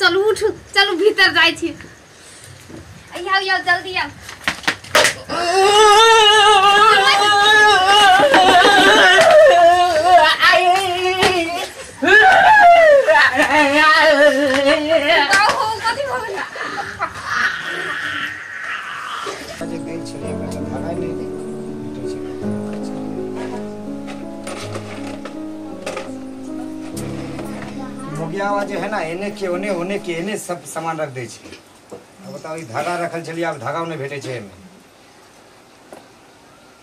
चलू उठू, चलू भीतर जाइ छी। आउ आउ जल्दी आउ। कथी भऽ गेल? जे गेल छलियै ओकरा तऽ धागा नहि भेटै छै। मोगियावा जे है ना, एने के ओने ओने के एने सब सामान रख दै छै। अब बताओ, ई धागा रखल छलियै, आब धागा नहि भेटै छै एहिमे।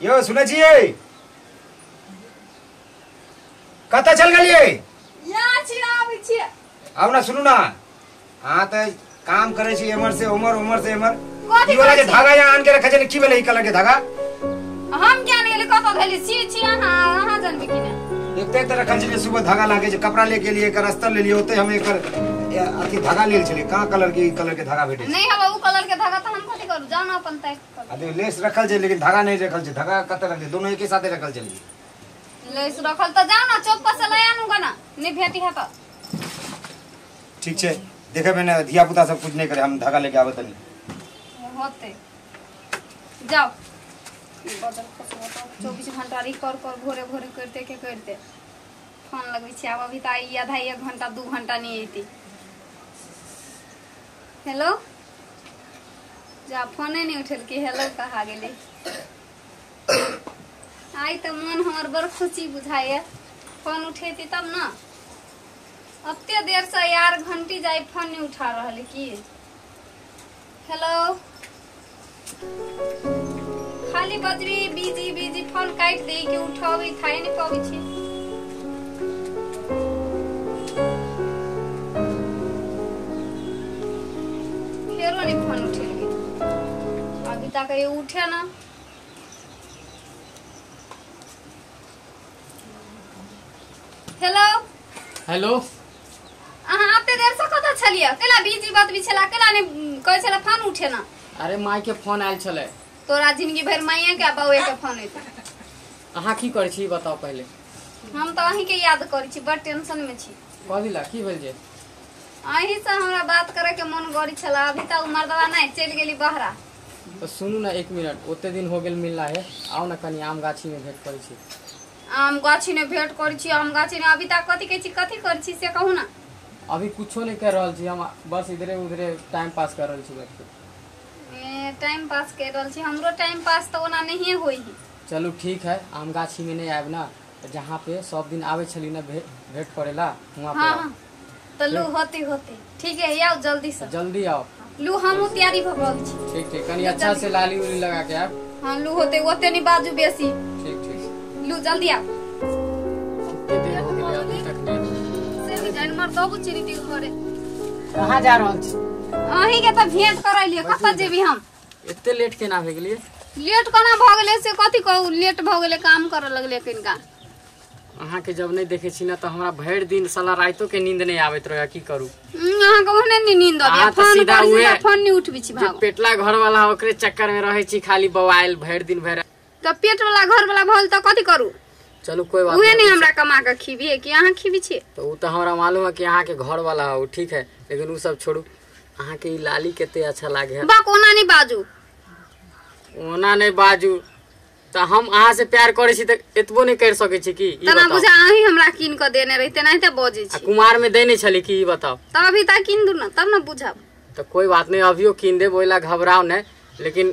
यौ सुनै छियै? कतऽ चल गेलियै? यहाँ छी, आबै छी। आउ ना, सुनू ना, अहाँ तऽ काम करै छी एम्हर से उम्हर, उम्हर से एम्हर। कथी ई वाला करै जे छी? धागा यहाँ आन के रखल छै, की भेलै ई कलर के धागा? हम क्या नहीं गेली, कतऽ धैली छी छी अहाँ अहाँ जानबे की ने। एते तऽ रखल छलियै सुबह धागा लागे छै, कपड़ा ले गेलियै, एकर अस्तर लेलियै, ओते हम एकर अथी धागा लेल छलियै। कहाँ कलर के ई कलर के धागा भेटै छै? नहीं हवा उ कलर के धागा तऽ हम कथी करू, जाउ ना अपन तय करू। आ देखियौ, लेस रखल छै लेकिन धागा नहीं रखल छै। धागा कतऽ रखल छै? दोनों एके साथे रखल छलियै। लेस रखल तऽ जाउ ना चौक पर से लय आनू गना, नहीं भेटी है तऽ। ठीक छै, देखेबै ने, धिया पुता सब कुछ नहीं करे, हम धागा लेके आबै तनी। होते जाओ। बदल 24 घंटा रिकॉर्ड कर भोरे भोरे करते के करते फोन लगबै छी। आब अभी तऽ आई आधा एक घंटा 2 घंटा नहीं अयती। हेलो, जा फोने नहीं उठेलकै। हेलो कहा गेलै? आइ तऽ मन हमर बड़ खुशी बुझाइए, फोन उठेती तब ना। अते देर से यार घंटी जाय फोन नहीं उठा रहल की। हेलो, खाली बजबी बिजी बिजी, फोन काटि दे कि उठाबी थाई नहीं पाबै छी। फेरो नहीं फोन उठेलकै, अभी तक ये उठे ना। हेलो हेलो, अहाँ एते देर से कतऽ छलियै? केला बिजी बतबी छला, केला नहीं कहै छला फोन उठे ना? अरे माय के फोन आयल छलै। तोरा जिंदगी भरि माइये के आ बौए के फोन एतौ। अहाँ की करै छी बताउ पहिले। हम तऽ अहीं के याद करै छी, बड़ टेंशन में छी। कथी ला, की भेल जे? अहीं से हमरा बात करे के मन गरी छला। अभी तक उ मर्दवा नहीं चलि गेली बहरा। तऽ सुनू ना एक मिनट, ओते दिन हो गेल मिलला है, आउ ना कनी आम गाछी में भेंट करै छी। आम गाछी ने भेंट करै छी, आम गाछी ने अभी तक कथी कहै छी, कथी करै छी से कहू ना। अभी कुछो नहीं कर रहल छी हम, बस इधरे उधरे टाइम पास कर रहल छी बैठ के। ए टाइम पास कर रहल छी, हमरो टाइम पास तऽ ओना नहिए होई है। चलू ठीक है, आम गाछी में नहीं आयब ना, जहाँ पे सब दिन आबै छली ना भेंट करेला वहाँ पे। हाँ हाँ, तऽ लू होते होते ठीक है, आउ जल्दी से। जल्दी आओ। लू हमहूँ तैयारी भऽ गेल छी। ठीक ठीक, कनी अच्छा से लाली उली लगा के आयब। हाँ लू होते ओते नहीं बाजू बेसी। ठीक ठीक, लू जल्दी आउ। कितने देर हो गेलै अभी तक नहीं? से भी जानवर दबू चिरीटी घरे। कहाँ जा रहल छी? अहीं के तऽ भेंट करैलियै, कतऽ जेबी हम? एते लेट केना भए गेलियै? लेट कोना भऽ गेलै से कथी कहू, लेट भऽ गेलै, काम करऽ लगलै कनिका। अहाँ के जब नहीं देखे छी ना तऽ हमरा भरि दिन साला रातो के नींद नहीं आबैत रहे, की करू? अहाँ के ओहने नहीं नींद आबैया, अहाँ तऽ फोन सीधा करै छी उहे तऽ फोन नहीं उठबै छी। जे भागो पेटला घर वाला ओकरे चक्कर में रहे छी, खाली बवाइल भरि दिन भरि। तऽ पेट वाला घर वाला भऽ गेल तऽ कथी करू? चलू कोई बात उहे नहीं। नहीं हमरा कमा के खीबी कि अहाँ खीबी छी? तो उ तऽ हमरा मालूम है कि अहाँ के घर वाला है, ठीक है, लेकिन उ सब छोड़ू, अहाँ के ई लाली कते अच्छा लागे है। बा कोना नहीं बाजू। ओना नहीं बाजू तऽ हम अहाँ से प्यार करै छी तऽ एतबो नहीं कर सकै छी की? ई तना बताउ। बुझा अहीं हमरा कीन कऽ देने रही तेनाहिते बजै आ छी। कुमार में दै नहीं छली की? ई बताउ। तऽ अभी तक कीन दू ना तब ना बुझब। तऽ कोई बात नहीं, अभियो कीन देब, ओहि ला घबराउ नहीं, लेकिन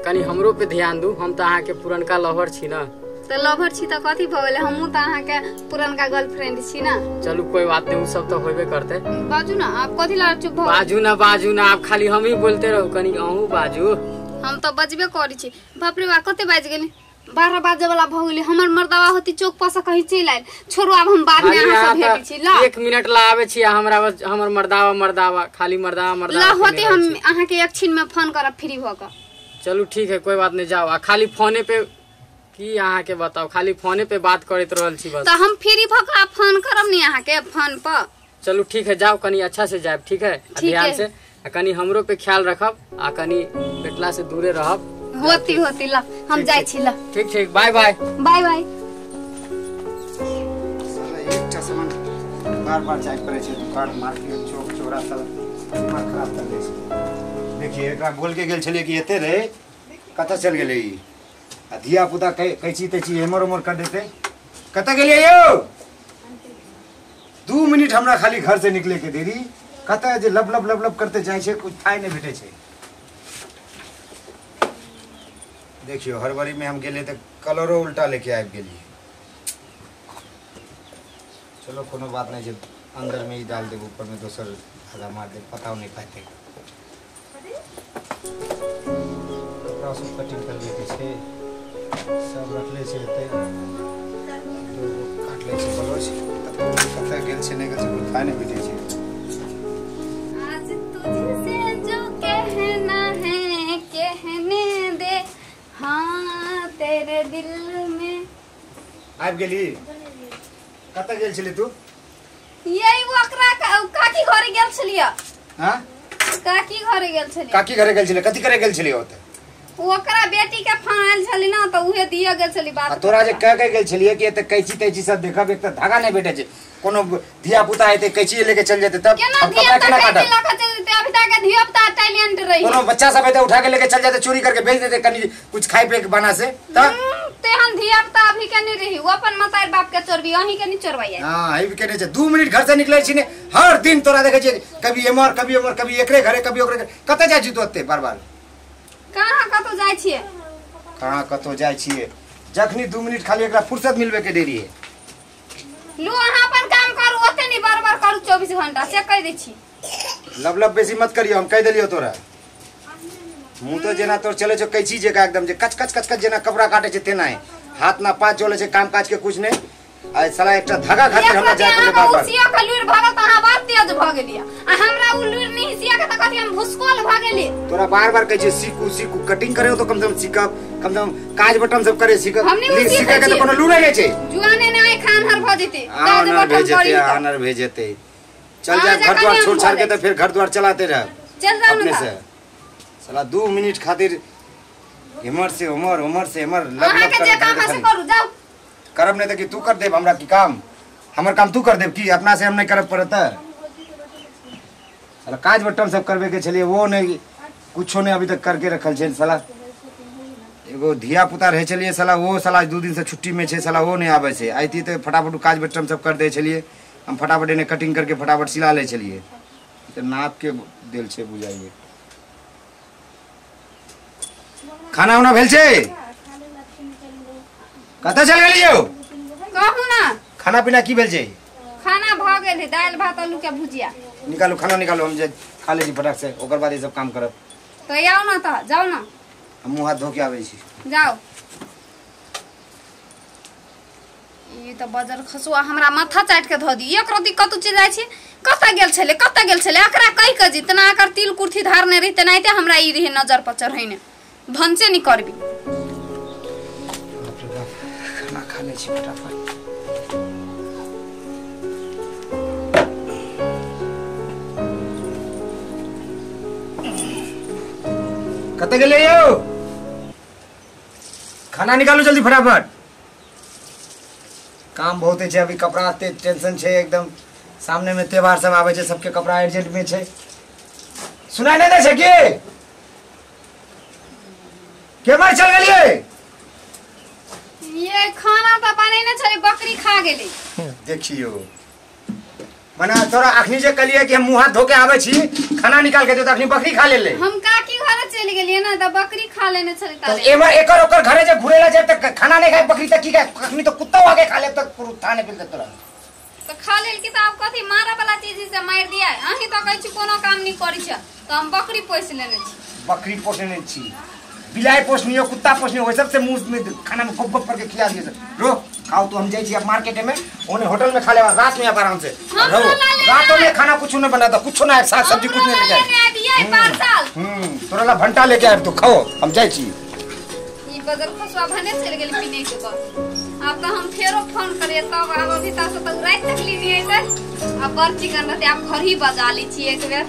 कनी हमरो पे ध्यान दू, हम तऽ अहाँ के पुरनका लवर छी ना। तऽ लवर छी तऽ कथी भऽ गेलै, हमहूँ तऽ अहाँके पुरनका गर्लफ्रेंड छी ना। चलू कोई बात नहीं, उ सब तऽ होबे करते। बाजू ना, आप कथी ला चुप भऽ गेल? बाजू ना बाजू ना, आप खाली हम ही बोलते रहू, कनी अहूँ बाजू। हम तऽ बजबे करै छी। बाप रे बा, कते बाजि गेलै? 12 बाजे वाला भऽ गेलै। हमर मर्दवा होती चौक पर से कहीं चलि आयल। छोड़ू, आब हम बाद में खाली अहाँ से अहाँ भेटै छी। तऽ ल 1 मिनट ला आबै छी, हमरा बस हमर मर्दावा मर्दावा खाली मर्दावा ल मर्दावा होते केने रहै हम छी। अहाँके एक क्षण में फोन करब फ्री भऽ कऽ। चलू ठीक है, कोई बात नहीं, जाओ। आ खाली फोने पे की अहाँ के बताउ, खाली फोने पे बात करैत रहल छी बस। तऽ हम फ्री भऽ कऽ फोन करब ने अहाँके फोन पर। चलू ठीक है, जाओ, कनी अच्छा से जायब, ठीक है? आ ठीक ध्यान है। से, आ कनी हमरो पे ख्याल रखब, आ कनी पेटला से दूरे रहब। होती होती, ल हम जाइ छी। ल ठीक ठीक, बाय बाय। बाय बाय। साला एकटा सामान बार बार जाय पड़ै छै दुकान, मार्केट, चौक चौराहा। तोरा साला दिमाग खराब कर दे छै। देखिए एकरा बोल के गेल छलियै कि एते रे कतऽ चल गेलै ई आ धिया पुता कैची तैची एमर ओमर कर देते। कतऽ गेलियै यौ? 2 मिनट हमरा खाली घर से निकले के देरी, कतऽ जे लब लब लब लब करते जाइ छै, कुछ थाय नहीं भेटै छै। देखियो हड़बड़ी में हम गेलियै तऽ कलरो उल्टा लेके आबि गेलियै। चलो कोनो बात नहीं छै, अंदर में ही डाल देब, ऊपर में दोसर धागा मार देब, पता नहीं पाते। कपड़ा सब कटिंग करबे के छै, सब रखले छै एते, दूगो काट लै छै ब्लाउज। कतऽ गेल छै नहि गेल छै कोई थाह नहि भेटै छै। आज तुझसे जो कहना है कहने दे, हाँ तेरे दिल में। आबि गेली? कतऽ गेल छली तू? यही ओकरा काकी घरे गेल छलियै। हां काकी घरे गेल छलियै। काकी घरे गेल छलियै? कथी करे गेल छलियै ओतऽ? ओकरा बेटी के फोन आयल छली ना तऽ उहे दिया गेल छली बात। आ तोरा जे कह के गेल छलियै कि एते कैची तैची सब देखब, एक तऽ धागा नहीं भेटै छै, कोनो धिया पुता एते कैची लेके चल जेतै तब केना धिया पुता कैची लऽ के चल जेतै? अभी तक धिया पुता टैलेंट रही, कोनो बच्चा सब एते उठा के लेके चल जेतै, चोरी करके बेच देतै कनी कुछ खाइ पिए के बना से तब। तेहन धिया पुता अभी के नहीं रही, वो अपन मतार बाप के चोरबी, अहीं के नहीं चोरबाई। हां अभी के नहीं छै। 2 मिनट घर से निकलै छी ने, हर दिन तोरा देखै छियै कभी एमर कभी ओमर, कभी एकरे घरे कभी ओकरे घरे। कतऽ जाइ छी तू ओते बार बार? कहाँ कतौ जाइ छियै? कहाँ कतौ जाइ छियै? जखनी 2 मिनट खाली एकरा फुर्सत मिलबे के देरी है। लू अहाँ अपन काम करू, ओते नहीं बार बार करू 24 घंटा से कहि दै छी। लब लब बेसी मत करियो, हम कहि देलियो तोरा। मुँह तो जेना तोर चले छौ कैची जेका एकदम, जे कच कच कच कच जेना कपड़ा काटे छै तेना है, हाथ ना पाँच चले छै, काम काज के कुछ नहीं। आ साला एकटा धागा खातिर हमरा जाय पड़ले बार बार। सिया के लूर भगल त अहाँ बात तेज भ गेलियै, आ हमरा उ लूर नहीं सिया के त कथि हम भुसकोल भ गेली। तोरा बार बार कहै छै सीखू सीखू, कटिंग करे तो कम से कम सीखब, कम से कम काज बटन सब करे सीखब। सीखे के त कोनो लूर नहीं छै। जुआने ने आइ खान हर भ जेतै, काज बटन करी आनर भेजेते। चल जा घर द्वार छोड़ छाड़ के त फिर घर द्वार चलाते रह। चल जाओ ना से साला 2 मिनट खातिर इमर से उमर उमर से इमर लग लग के जे काम से करू जाओ। करब नहीं तो कि तू कर देब हमरा की काम? हमर काम तू कर देब की? अपना से हम नहीं करब पड़त। साला काज बटन सब करबे के छलिए वो नहीं, कुछो नहीं अभी तक करके रखल छै साला। एगो धिया पुता रहे छलिए साला, वो साला 2 दिन से छुट्टी में छै साला, वो नहीं आबै छै। आइती तो फटाफट काज बटन सब कर दे छलिए हम, फटाफट एने कटिंग करके फटाफट सिला ले छलिए। तो नाप के देल छै बुझाइए। खाना उना भेल छै? कतऽ चल गेलियै यौ? कहू ना। खाना पीना की भेल छै? खाना भ गेल है, दालि भात आलू के भुजिया। निकालू खाना निकालू, हम जे खा ले छी फटाक से, ओकर बाद ई सब काम करब। तो आउ ना त जाउ ना, हम मुँह हाथ धो के आबै छी। जाउ। ई त बजर खसुआ हमरा माथा चाट के धो दी। एक रति कतौ चलि जाइ छी, कतऽ गेल छलै कतऽ गेल छलै, एकरा कहि के जितना एकर तिल कुर्थी धारने रही तेनाहिते हमरा ई रहे नजर पर चढ़ैने, भनसे नहीं करबी। खाना खा ले छी फटाफट। कतऽ गेलै यौ? खाना निकालू जल्दी फटाफट, काम बहुत छै अभी, कपड़ा ते टेंशन छै एकदम, सामने में त्योहार सब आबै छै, सबके कपड़ा अर्जेंट में छै। सुनाई नहीं दै छै की? केमहर चल गेलियै? ये खाना त बनेने छलै, बकरी खा गेलै। देखियो मने तोरा अखनी जे कहलियै कि हम मुँह हाथ धो के आबै छी, खाना निकाल के दे, त अखनी बकरी खा लेले। हम काकी घरे चलि गेलियै ना त बकरी खा लेने छलै। त एमर एकर ओकर घरे जे घुरेला जाय त खाना नहीं खाए बकरी त की खाए? अखनी तो कुत्ता आके खा ले त कुत्ता नहीं मिलते तोरा। त खा लेल की त आब कथी मारे वाला चीज से मारि दिया। अहीं त कहै छी कोनो काम नहीं करै छै, त हम बकरी पोस लेने छी। बकरी पोस लेने छी, बिलाई पोसनी हो, कुत्ता पोसनी हो, सबसे मुंह में खाना में गप गप करके खिला दिए। रो खाओ तो हम जाई छी अब मार्केट में, ओने होटल में खा लेवा रात में आप आराम से रहो। रातों में खाना कुछ नहीं बनाता, कुछ ना साग सब्जी कुछ नहीं लेके आए पार्सल। तोरा ला भंटा लेके आए तो खाओ, हम जाई छी। ई बगल खसुआ भने चल गेल पीने के बस। अब तो हम फेरो फोन करिए तब आब अभी तक तो रात तक ली नहीं है। अब बड़ चिकन रहते आप घर ही बजा ली छी, एक बेर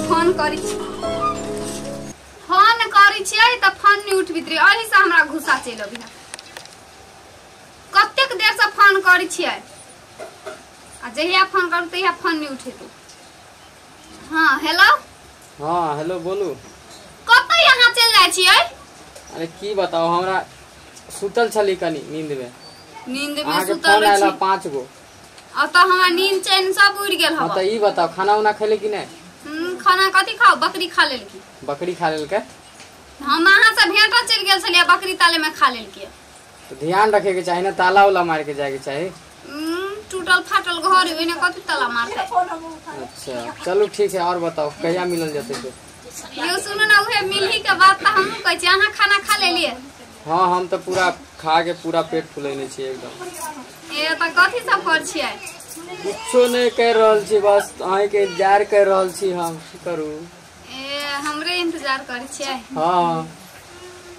फोन करी छी, फोन करी छियै त फोन नहीं उठबित रही, एही से हमरा गुस्सा चलि अभी। कतेक देर से फोन करी छियै आ जहिया फोन करू तहिया फोन नहीं उठेतौ। हां हेलो। हां हेलो बोलू। कतऽ यहाँ चल जाइ छियै? अरे की बताओ, हमरा सुतल छली कनी नींद में। नींद में सुतल छी 5 गो। आ त हमरा नींद चैन सब उड़ गेल हवा। हां त ई बताओ खाना उना खेले कि नहीं? खाना कथी खाओ, बकरी खा लेलकी। बकरी खा लेलके? हम अहाँ से भेंट चल गेल छलियै, बकरी ताले में खा लेलकी। तो ध्यान रखे के चाही ना, ताला उला मार के जाए के चाही। टूटल फाटल घर ओने कथी ताला मारते। अच्छा चलू ठीक है, और बताओ कहिया मिलल जते से? यो सुनो ना, उहे मिलही के बात त हमहु कहै छी। अहाँ खाना खा लेलियै? हां हम त पूरा खा के पूरा पेट फुलेने छी एकदम। ए त कथी सब कर छियै? कुछो नहीं कर रहल छी, बस अहीं के इंतजार कर रहल छी। हम की करू? ए हमरे इंतजार कर छियै? हां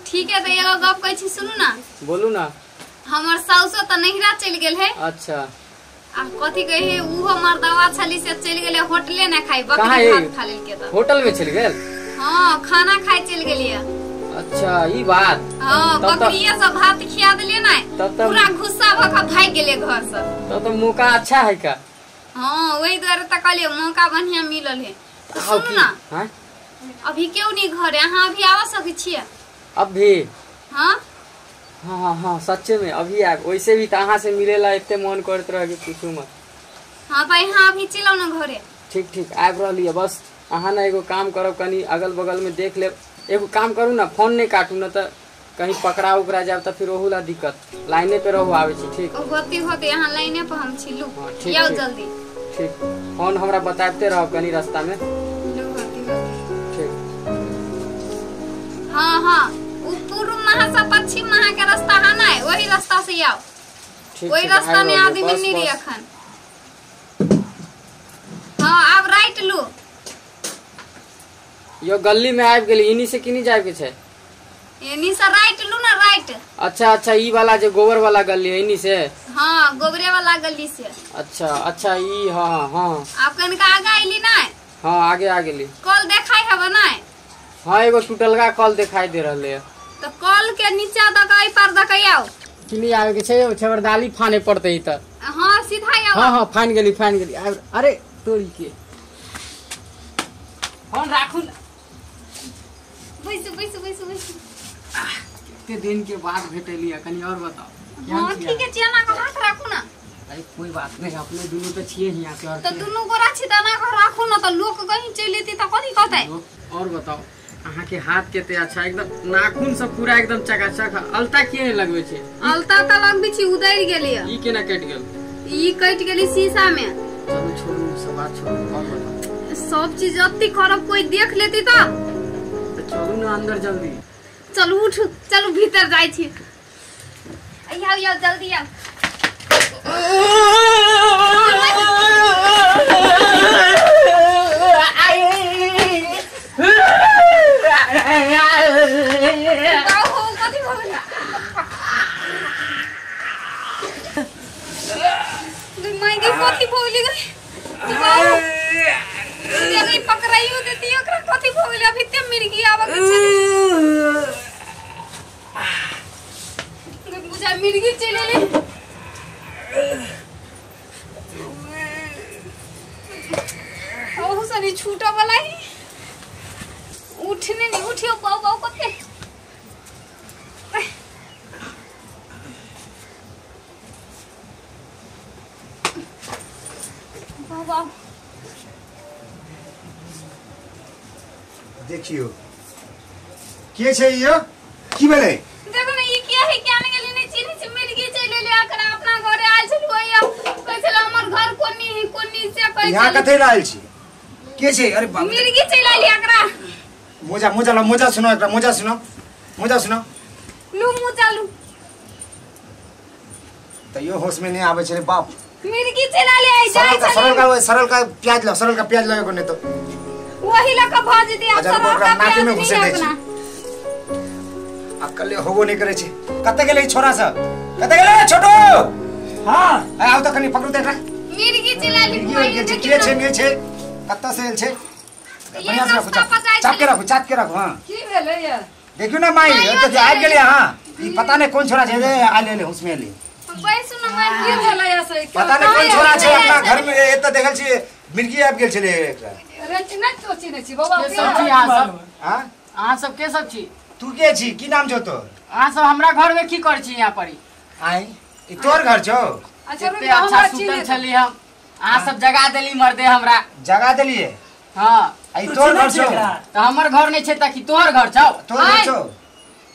ठीक है। त एगो गप कहै छी, सुनू ना। बोलू ना। हमर साउसो त नहिरा चलि गेल है। अच्छा। आ कथी कहे, उहो मर्दवा छली से चलि गेले होटले ना खाई, बकरी भात खा लेलके। त होटल में चलि गेल? हां खाना खाई चलि गेलिए। अच्छा ई बात। हां बकरिया सब भात खिया देलिए ना, पूरा गुस्सा भ के भाग गेले घर से। तब तो मौका अच्छा है का? हां वही दुआरे त कहलिए मौका बढ़िया मिलल है। तो सुनू ना। हां अभी क्यों नहीं घर है, अहाँ अभी आवा सकै छियै? अभी? हां हाँ हाँ हाँ सच्चे में अभी आब। वैसे भी अहाँ से मिलेला एते मन करत रहे कि पूछू मत। हाँ भाई हाँ अभी चलो ना घरे। ठीक ठीक आबि रहली है। बस अहाँ ना एगो काम करब, कनी अगल बगल में देख लेब। एगो काम करू ना, फोन नहीं काटू ना त कहीं पकड़ा उकड़ा जाए त फिर ओहू ला दिक्कत। लाइने पे रहू, आवे छी। ठीक होती होती यहाँ लाइने पर हम छी। लू आओ जल्दी। ठीक फोन हमरा बताते रहो कनी रास्ता में। लू होती होती। ठीक। हाँ हाँ उ पूर्व महा से पश्चिम महा के रास्ता है ना, वही रास्ता से आओ। वही रास्ता में आदमी नहीं रही अखन। हाँ अब राइट लू। यो गली में आबि गेली, इनी से किनी जाय के छै? एनी से राइट लू ना, राइट। अच्छा अच्छा ई वाला जो गोबर वाला गली है इनी से? हाँ गोबरे वाला गली से। अच्छा अच्छा ई हाँ हाँ हाँ। आप कनका आगे आइली ना? हाँ आगे आ गेली। कल देखाई हवे ना? हाँ एगो टूटलका कल दिखाई दे रहले है। तो कल के नीचा दक एई पर दक आओ। किनी आवे के छै, छबरदाली फाने पड़ते ई त। हाँ सीधा आओ। हाँ हाँ फान गेली फान गेली। अरे तोरी के फोन राखू ना। बैसू बैसू बैसू बैसू। कितने दिन के बाद भेटली है, कनी और बताओ। हां ठीक है, चना के हाथ राखू ना। अरे कोई बात नहीं, अपने दोनों तो छिए ही यहाँ के। और तो दोनों गोरा छी त ना के राखू ना, त लोक कहीं चलि जेती त कथी कहतै। और बताओ अहाँ के हाथ के ते अच्छा एकदम नाखून सब पूरा एकदम चकाचक। अलता किए नहीं लगवे छै? अलता त लगबै छी, उधर गेली। ई केना कटि गेल? ई कटि गेली शीशा में। चलू छोड़ू सब बात छोड़ू, और बताओ। सब चीज अति करब कोई देख लेती त। चलू ना अंदर जल्दी। चलू उठ, चलू भीतर जाइ छी। आओ आओ जल्दी आओ। कथी भऽ गेल? माय गे कथी भऽ गेलै? गई पकड़ाइयो देती ओकरा कथी भऽ गेलै? अभी ते मिर्गी आबऽ के छलै। बुझा मिर्गी चलि एलै। ओहू सनी छूटऽ वाला ही। उठने नहीं उठियो बाऊ बाऊ कते। बाऊ बाऊ देखियो के छै यो की भेलै? देखो ना ई के है, क्या ने गेली नहीं चिन्ह छै, मिर्गी चलि एलै। एकरा अपना घरे आयल छलु, कहै छल हमर घर कोनी है कोनी से कहै छल। यहाँ कथै आयल छी? के छै? अरे बाप, मिर्गी चलि एलै एकरा। मोजा मोजा ला, मोजा सुनो एकरा, मोजा सुनो, मोजा सुनो। लू मोजा लू। तैयो होश में नहीं आवे छै रे बाप। मिर्गी चलि एलै। जाय छल सरल का प्याज ला, सरल का प्याज लगे को नहीं तो वही लका भाज दे। आप सरल का प्याज में घुसे दे छै। अकले होबो नहीं करे छै। कत गेलै छोरा सब? कत गेलै छोटू? हां आउ त कनी पकड़ू त एकरा। मिर्गी चलि एलै। के छै ने छै? कत से आयल छै? बढ़िया से राखू, चाप के राखू, चाप के राखू। हां की भेलै या? देखियो ना माई, एत आबि गेलै। हां ई पता नहीं कोन छोरा छै, आ ले ले उसमें ले। बैसू ना माई, की भेलै या से? पता नहीं कोन छोरा छै अपना घर में एत देखल छी मिर्गी आबि गेल छलै एकरा। रे चिन्है तो चिन्है छी बाबा के सब छी अहाँ सब? हां अहाँ सब के सब छी? तू के छी? की नाम छौ तोर? अहाँ सब हमरा घर में की कर छी यहाँ पर? आई ई तोर घर छौ? अच्छा रुक, अच्छा हमरा सुतल चिन्है छली हम, अहाँ सब जगा देली मर्दे हमरा। जगा देलिए? हां। आई तोर घर छौ? त हमर घर नै छै त की तोहर घर छौ? तोर घर छौ?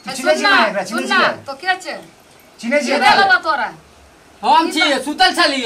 तू चिन्है छी ना एकरा? चिन्है सुनना छी? तो के छै? चिन्है छी के एकरा? देलौ तोरा? हम छी सुतल छली।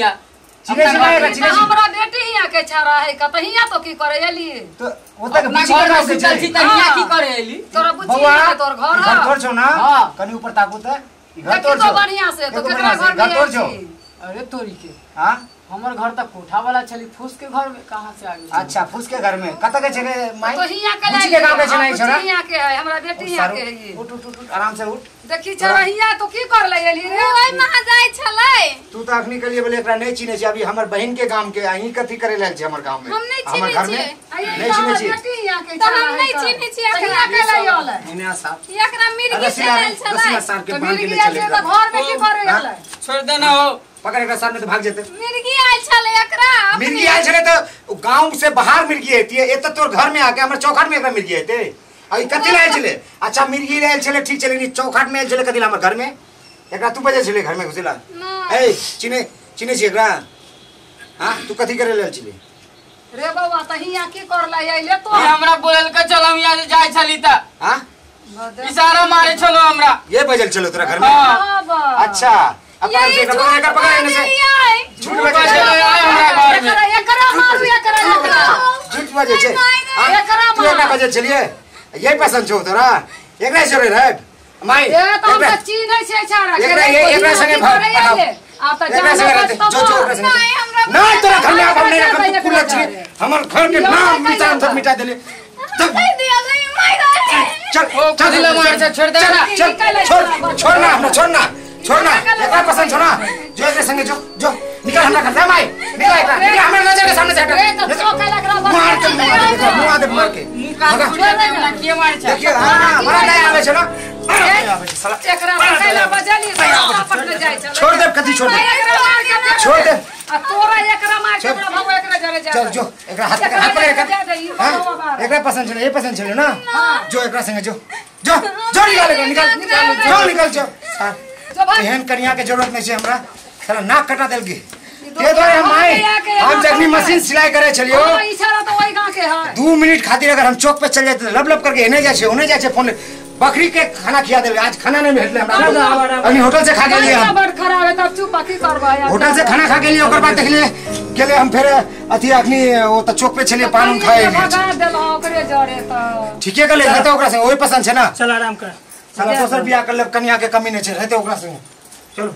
चिन्है छी ना एकरा? चिन्है छी? हमरा बेटी हिया के छाड़ा है कत हिया तो की करे एली? तो ओतक अपना बुची घर के में गाँव के सुतल छै। छी त हिया की करे एली? तोरा बुची बौआ, के तोर घर ई घर तोर छौ ना? हाँ। कनी ऊपर ताकू त ई घर देखी तोर तो छौ? बढ़िया से तो देखो केकरा बढ़िया से, घर घर में तोर छौ? छी? अरे तोरी के हां हमर घर त कोठा वाला छली, फूस के घर में कहां से आ गेल? अच्छा फूस के घर में कत के छै रे माई? तो हिया के बुची के गाँव के छै ना ई छोरा? हिया के है, हमरा बेटी हिया के है ई। उठ उठ उठ उठ, आराम से उठ। देखी छरा हिया तो की कर ले एली रे? ओइ महा जाय छलै। तू त अखनी कहलिए बोले एकरा नहीं चिन्है छी, अभी हमर बहिन के गाम के अहीं कथी करे लेल छै हमर गांव में? हम नहीं हमर चिन्है घर में छियै। नहीं चिन्है छी? बेटी हिया के त हम नहीं चिन्है छियै हिया एकरा। के ले आले। एने आ साहब। एकरा मिर्गी रस्सी ला रे, चलल रस्सी छलै। ला सार के तो बांध के मिर्गी ले आयल चले छै एकरा। त घर में की करे आले? छोड़ देना हो, पकड़ एकरा सामने तो भाग जेते। मिर्गी आयल छलै एकरा। मिर्गी आयल छलै त गांव से बाहर मिर्गी एती, एत तोर घर में आके हमर चौखट में एकरा मिर्गी एते। आ ई कथी लायल छलै? अच्छा मिर्गी लायल छलै ठीक छलै, नी चौखट में आयल छलै कथी ला हमर घर में? एकरा तू बजे छलै घर में घुसेला? नहीं। ए चिन्है चिन्है छी एकरा? हां तू कथी करे लेल छलै रे बौआ? त हिया की कर ले आइले तो? ये हमरा बोलल के चलम यहाँ से जाय छली त हां इशारा मारे छलो हमरा। ये बजल छलो तोरा घर में? हाँ। अच्छा अब पकड़ एकरा, पकड़ एकरा, पकड़ एने से। झूठ बजै छै। आय हमरा घर में। एकरा एकरा मारू एकरा एकरा झूठ बजै छै। हाँ? एकरा तू एकरा बजल छलिए? यही पसंद छौ तोरा? एकरा छोड़े रे माई। ए त हम एकरा त चिन्है छै छाड़ा के। एकरा एकरा संगे भाग पठाओ। आब त एकरा संगे रहते जो जो एकरा संगे। नहीं हमरा नहीं तोरा घर में आब हम नहीं रखब, तू कुल छी हमर घर के नाम मिटा सब मिटा देले। तब नहीं दिया नहीं मार रे। चल ओ चल कथी ला मार छै? छोड़ दे ना। चल छोड़ छोड़ ना हमरा, छोड़ ना छोड़ ना एकरा पसंद छौ ना? जो एकरा संगे जो जो निकल हमरा घर से माई, निकल एकरा, निकल हमरा नजर के सामने से हट। रे त तो कैला एकरा मार के मुंह दे मार के। मुंह कान छोड़ दे हमरा, के मार छै? देखिए हां बड़ा दया आवे छै ना, बड़ा दया आवे छै साला। एकरा कैला बजली त पट जाय छै। छोड़ दे कथी छोड़ दे, एकरा मार के छोड़ दे। आ तोरा एकरा मार के हमरा भगवा एकरा जरे जा। चल जो एकरा हाथ पकड़, हाथ पकड़ एकरा। एकरा पसंद छले, ये पसंद छले ना? जो एकरा संगे जो जो जो निकाल एकरा, निकाल जो निकाल जो। एहन कनिया के जरूरत नहीं छै हमरा, साला नाक कटा देलकी। ते द्वारे हम आए, हम जखनी मशीन सिलाई करे छलियो हां इशारा त ओइ गांव के है। 2 मिनट खातिर अगर हम चौक पे चल जाते लब लब करके एने जाय छै ओने जाय छै फोन बकरी के खाना खिया देले। आज खाना नहीं भेटले हमरा, अभी होटल से खा के लिए हम। बड़ खराब है तब चुप बाकी करबा यार। होटल से खाना खा के लिए ओकर बाद देखले गेले हम फेर अथी अखनी ओ त चौक पे छलिए पान उन खाए लिए। भगा देलौ ओकरे जरे त ठीके कहले रहते ओकरा संगे, ओही पसंद छै ना। चल आराम कर साला दोसर बियाह कर लेब, कनिया के कमी नहीं छै, रहते ओकरा संगे। चलो।